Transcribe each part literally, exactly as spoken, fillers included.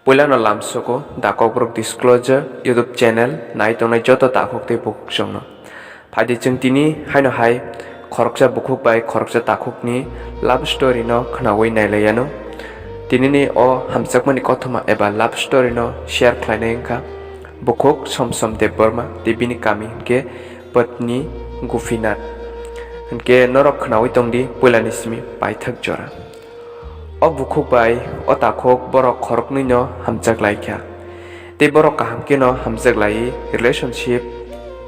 Puilano lamsogo The Kokborok Disclosure YouTube channel nai tongnai joto takhuk tei bukhuk chwngno. Phaidi chwng tini haino hai khoroksa bukhuk bai khoroksa takhukni love story no khwnaui nailaiyano. Tinini o hamjakmani kothoma eba love story no share khlainai wngkha bukhuk Somsom Debbarma tei bini kami hinkhe Patni Gopinath. Hinkhe norok khwnaui tongdi puilani simi paithak jora. O bukhuk bai o takhuk borok khoroknwi no hamjak lai kha. Tei borok kaham khe no hamjak lai relationship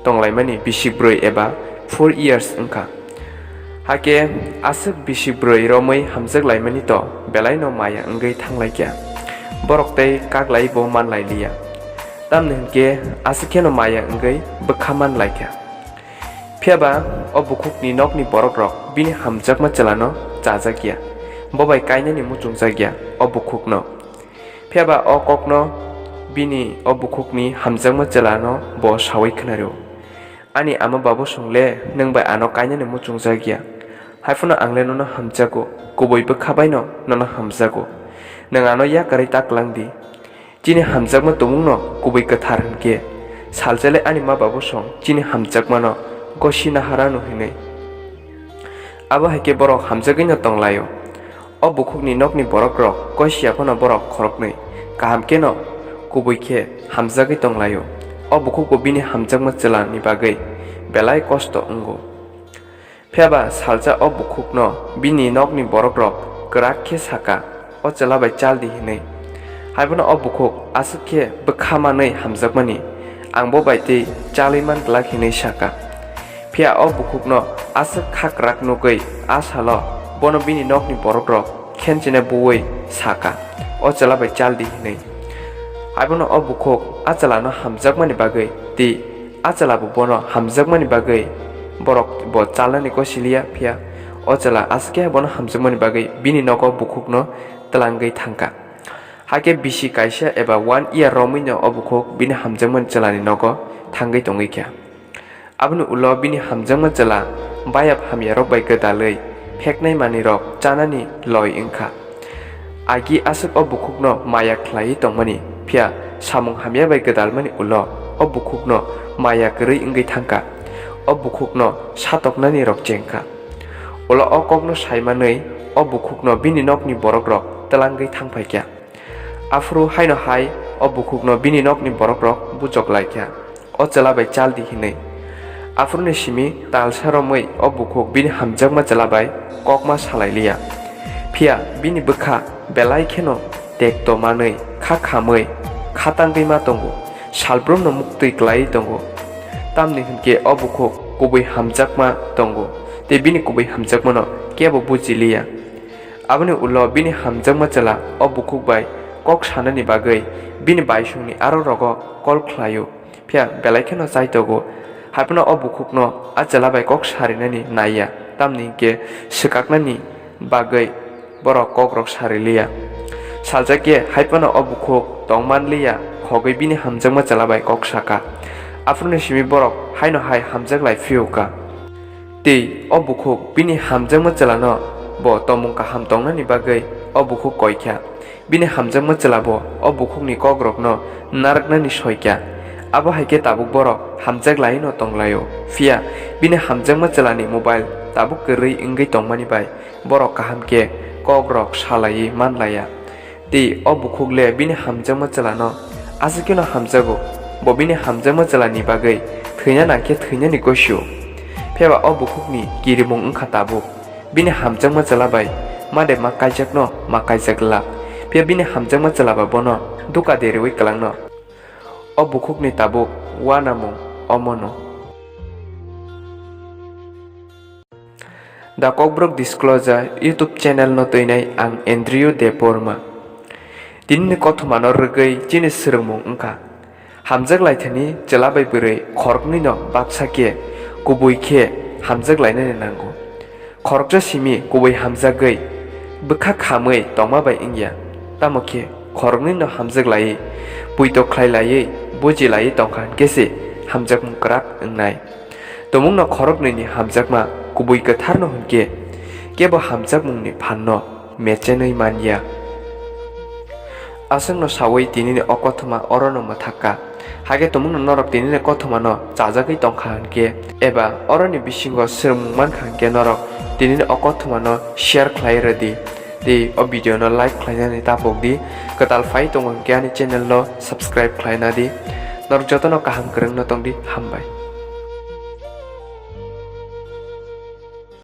tong laimani bisik brwi eba four years wngkha. Hakhe aswk bisik brwi romwi hamjak laimani to belai no maya wngwi thang lai kha. Borok tei kak lai bo man lai liya. Tamni hinkhe aswk khe no maya wngwi bwkha man lai kha. Phiya ba o bukhukni nokni borokrok bini hamjakma chwlano chajak ya, bo bai kainani muchungjak ya o bukhukno. Phiya ba o kokno bini o bukhukni hamjakma chwlano bo saui khna rw, "Ani ama babosong le nwng bai ano kainani muchungjak ya, hai phano ang le nono hamjago, kubui bwkha bai no nono hamjago. Nwng ano yakarwi ta klang di." Chini hamjakma tumungno kubui kwthar hinkhe, salsa le ani ma babosong chini hamjakmano gosi naharano hinwi. Abo hai khe borok hamjagwino tong lai-o. O bukhukni nokni borokrok gosi ya phano borok khoroknwi, kaham kheno kubui khe hamjagwi tong lai-o. O bukhukbo bini hamjakma chwlani bagwi belai kosto wngo. Phiya ba salsa o bukhukno bini nokni borokrok kwrak khe saka, "O chwla bai chal di," hinwi. Hai phano o bukhuk aswk khe bwkha manwi hamjakmani, "Ang bo bai twi chalwi man glak," hinwi saka. Phiya o bukhukno aswk kha kwrak nugwi a salo bono bini nokni borokrok khenchine buwi saka, "O chwla bai chal di," hinwi. Hai phano o bukhuk a chwlano hamjakmani bagwi twi a chwla bo bono hamjakmani bagwi borok bo chalnani kosiliya, phiya o chwla aswk khe bono hamjakmani bagwi bini nogo bukhukno twlangwi thangkha. Hakhe bisi kaisa eba one year romwino o bukhuk bini hamjakmani chwlani nogo thangwi tongwi kha. Aboni ulo bini hamjakma chwla bayap hamyarok bai gwdalwi pheknai manwirok chanani loi wngkha. Agi aswk o bukhukno maya khlaiwi tongmani, phiya samung hamya bai gwdalmani ulo o bukhukno maya kwrwi wngwi thangkha. O bukhukno satoknani rok chengkha. Ulo o kokno saimanwi o bukhukno bini nokni borokrok twlangwi thangphaikha. Aphuru haino hai o bukhukno bini nokni borokrok buchok laikha, "O chwla bai chal di," hinwi. Aphuruni simi talsa romwi o bukhuk bini hamjakma chwla bai kokma salai liya. Phiya bini bwkha belai kheno tekto manwi kha khamwi kha tangwi ma tongo, salbrumno muktwi klaiwi tongo. Tamni hinkhe o bukhuk kubui hamjakma tongo, tei bini kubui hamjakmano kebo buji liya. Aboni ulo bini hamjakma chwla o bukhuk bai kok sanani bagwi bini baisongni aro rogo kol khlaio, phiya belai kheno chaitogo. Hai phano o bukhukno a chwla bai kok sarinani naiya, tamni hinkhe swkaknani bagwi borok kokrok sari liya. Salsa khe hai phano o bukhuk tong man liya, khogwi bini hamjakma chwla bai kok saka. Aphuruni simi borok haino hai hamjak lai phiyokha. Tei o bukhuk bini hamjakma chwlano bo tongmung kaham tongnani bagwi o bukhuk koikha. Bini hamjakma chwla bo o bukhukni kokrokno narwknani soikha. Abo hai khe tabuk borok hamjak laiwi'-no tong lai-o. Phiya bini hamjakma chwlani mobile tabuk kwrwi wngwi tongmani bai borok kaham khe kokrok salaiwi man laiya. Tei o bukhuk le bini hamjakma chwlano aswk kheno hamjago, bo bini hamjakma chwlani bagwi thwina nang khe thwinani gosio. Phiya ba o bukhukni kirimung wngkha tabuk. Bini hamjakma chwla bai ma de ma kaijakno ma kaijak glak. Phiya bini hamjakma chwla ba bono duka de rwui kwlangno. O bukhukni tabuk uanamung omono. The Kokborok Disclosure YouTube channel no twinai ang Andrew Debbarma. Tinini kothoma no rwgwi chini swrwngmung wngkha. Hamjak laithani chwla bai bwrwi khoroknwi no baksa khe kubui khe hamjak lainani nango. Khoroksa simi kubui hamjagwi bwkha khamwi tongma bai wngya. Tamo khe khoroknwi no hamjak laiwi, puito khlai laiwi, buji laiwi tongkha hinkhe se hamjakmung kwrak wngnai. Tumungno khoroknwini hamjakma kubui kwtharno hwnkhe kebo hamjakmungni phanno mechenwi man ya. Aswkno sawi tinini o kothoma orono mwthakka. Hakhe tumungno norok tinini kothomano chajagwi tongkha hinkhe, eba oroni bisingo swrwngmung mankha hinkhe norok tinini o kothomano share khlai rwdi. Tei o video no like khlainani tapokdi. Kwtal phai tongo hinkhe ani channel no subscribe khlaina di. Norok jotono kaham kwrwngno tongdi, hambai.